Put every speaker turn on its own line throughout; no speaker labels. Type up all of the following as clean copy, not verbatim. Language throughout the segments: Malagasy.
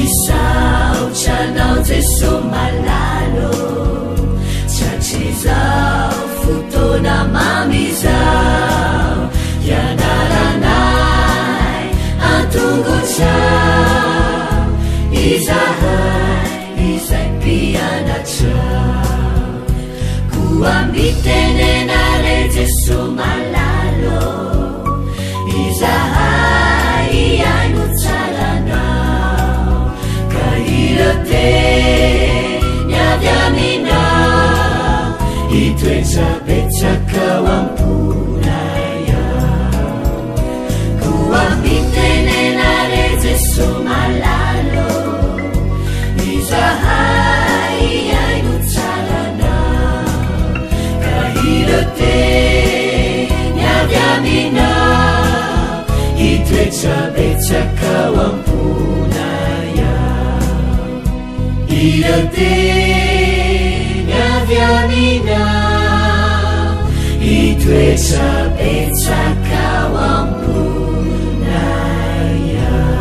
Misaotra anao Jeso malala ô, Tratrizao fotoana mamy izao, Hianaranay an-tongotrao, Izahay izay mpianatrao. Koa mitenena re Jeso malala ô, Izahay hihaino tsara anao, Ka ireo teny avy aminao, Hitoetra betsaka ao am-ponay ao. Koa mitenena re Jeso malala ô, Izahay hihaino tsara anao, Ka ireo teny avy aminao, Hitoetra betsaka ao am-ponay ao. Ireo teny avy aminao, Hitoetra betsaka ao am-ponay ao.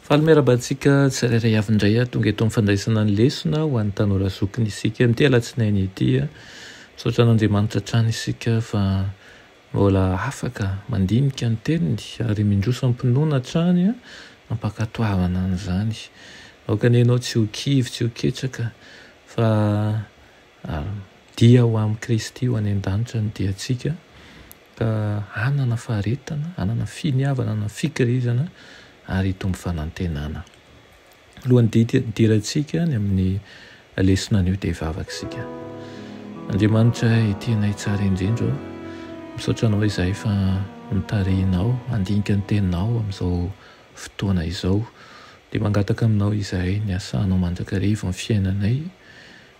Faly miarahaba antsika tsirairay avy indray tonga eto amin'ny fandraisana ny lesona ho an'ny tanora zokiny isika amin'ity alatsinainy ity. Misaotra an'Andriamanitra hatrany isika fa mbola afaka mandinika ny teniny ary mindroso am-pinoana hatrany ampankatoavana an'izany. Aoka anie ianao tsy ho kivy, tsy ho ketraka fa dia ho amin'i Kristy ho any an-danitra ny diantsika. Ka hanana faharetana, hanana finiavana, hanana fikirizana ary hitombo fanantenana. Alohan'ny hidirantsika any amin'ny lesona anio dia hivavaka isika. Andriamanitra ity anay tsara indrindra ô, misaotra Anao izahay fa notarihinao handinika ny Teninao amin'izao fotoana izao. Dia mangataka Aminao izahay ny hasahanao mandrakariva ny fiainanay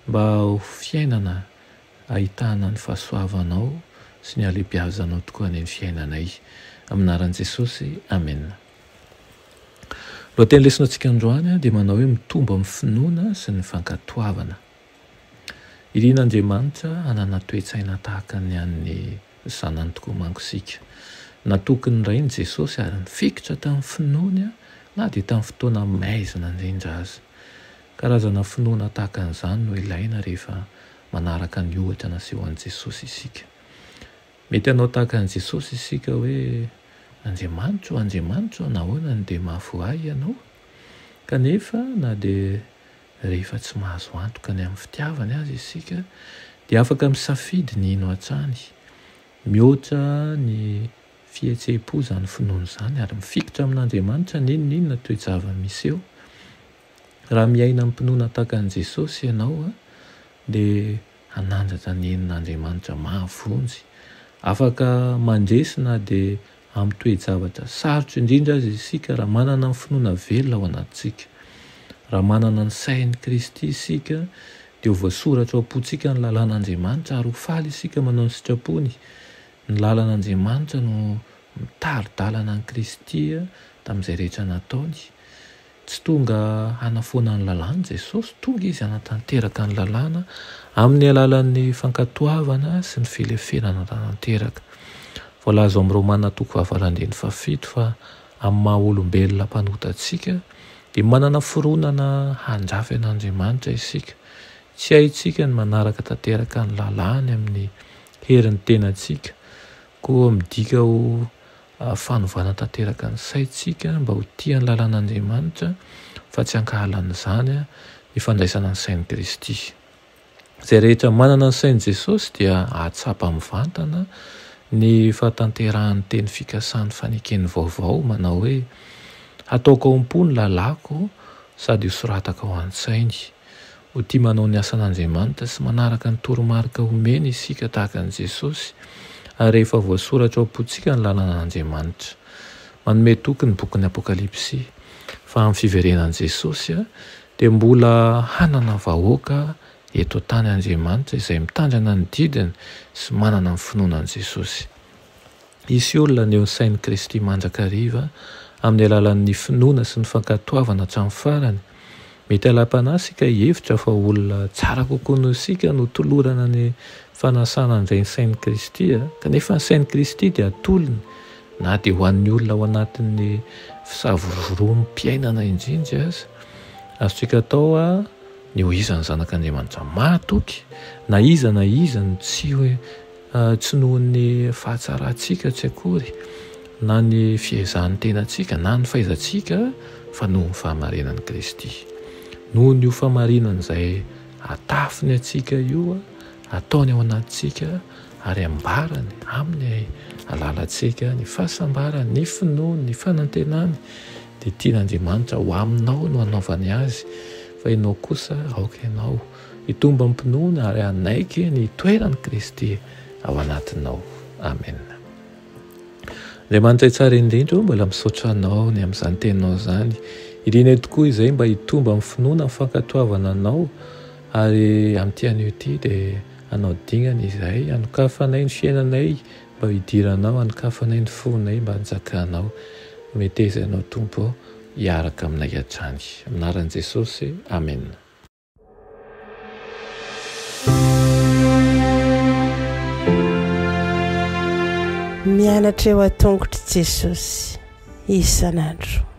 mba ho fiainana Ahitana ny fahasoavanao sy ny halebiazanao tokoa anie ny fiainanay. Amin'ny anaran'i Jesosy, Amena. Lohateny lesona antsika androany dia manao hoe mitombo amin'ny finoana sy ny fankatoavana. Irin'Andriamanitra hanana toe-tsaina tahaka ny an'ny zanany tokoa manko isika. Natoky ny Rainy Jesosy ary nifikitra tamin'ny finoany na dia tamin'ny fotoana maizina indrindra aza. Karazana finoana tahaka an'izany no ilaina rehefa manaraka ny ohatra nasehon'i Jesosy isika. Mety hanao tahaka an'i Jesosy isika hoe, Andriamanitro, Andriamanitro, nahoana no dia mahavoa ahy Ianao? Kanefa, na dia rehefa tsy mahazo antoka ny amin'ny fitiavany aza isika, dia afaka misafidy ny hino hatrany. Mihoatra ny fihetseham-po izany finoana izany, ary mifikitra amin'Andriamanitra n'inon'inona toe-java-miseho. Raha miaina amim-pinoana tahaka an'i Jesosy ianao, dia hanandratra ny henin'Andriamanitra mahavonjy. Afaka mandresy na dia amin'ny toe-javatra sarotra indrindra aza isika raha manana ny finoana velona ao anatintsika. Raha manana ny sain'i Kristy isika, dia ho voasoratra ao am-pontsika ny lalàn'Andriamanitra ary ho faly isika manao ny sitrapony. Ny lalan'Andriamanitra no mitari-dalana an'i Kristy tamin'izay rehetra nataony. Tsy tonga hanafoana ny lalàna Jesosy, tonga Izy hanatanteraka ny lalàna amin'ny alalan'ny fankatoavana sy ny filefenana tanteraka. Voalaza ao amin'ny Romana toko fahavalo andininy fahafito fa amin'ny maha olombelona mpanota antsika dia manana fironana handrafy an'Andriamanitra isika. Tsy haintsika ny manaraka tanteraka ny lalàny amin'ny herin'ny tenantsika, koa midika ho fanovana tanteraka ny saintsika mba ho tia ny lalàn'Andriamanitra fa tsy hankahala an'izany ny fandraisana ny sain'i Kristy. Izay rehetra manana ny sain'i Jesosy dia hahatsapa mivantana ny fahatanterahan'ny teny fikasan'ny fanekeny vaovao manao hoe, Hataoko ao am-po ny lalàko sady hosoratako ao an-tsainy. Ho tia manao ny asan'Andriamanitra sy manaraka ny toromarika omeny isika tahaka an'i Jesosy, ary rehefa voasoratra ao am-pontsika ny lalan'Andriamanitra. Manome toky ny bokin'ny Apokalypsy fa amin'ny fiverenan'i Jesosy dia mbola hanana vahoaka eto an-tany Andriamanitra izay mitandrina ny didiny sy manana ny finoana an'i Jesosy. Hisy olona haneho ny sain'i Kristy mandrakariva amin'ny alalan'ny finoana sy ny fankatoavana hatramin'ny farany. Mety halaim-panahy isika hihevitra fa olona tsara kokoa noho isika no tolorana ny fanasana handray ny sain'i Kristy, kanefa ny sain'i Kristy dia atolony na dia ho an'ny olona ao anatin'ny fisavorovoroam-piainana indrindra aza. Azontsika atao ny ho iza ny Zanak'Andriamanitra mahatoky, na iza na iza no tsy Tsy noho ny fahatsarantsika tsy akory, na ny fiezahan'ny tenantsika, na ny fahaizantsika, fa noho ny fahamarinan'i Kristy. Noho ny io fahamarinana izay atafiny antsika io, ataony ao anatintsika ary ambarany amin'ny alalantsika ny fahasambarany, ny finoany, ny fanantenany, dia tian'Andriamanitra ho aminao no hanaovany azy, fa ianao kosa aoka ianao Hitombo am-pinoana ary hanaiky ny toeran'i Kristy ao anatinao. Amena. Andriamanitra tsara indrindra ô, mbola misaotra Anao ny amin'izany teninao izany. Irinay tokoa izay mba hitombo amin'ny finoana ny fankatoavana Anao, ary amin'ity anio ity dia hanao dingana izahay, hanokafanay ny fiainanay mba hidiranao, hanokafanay ny fonay mba hanjakanao. Meteza Ianao Tompo ô, hiaraka aminay hatrany. Amin'ny anaran'i Jesosy, amena.
Mianatra eo an-tongotr'i Jesosy isan'andro.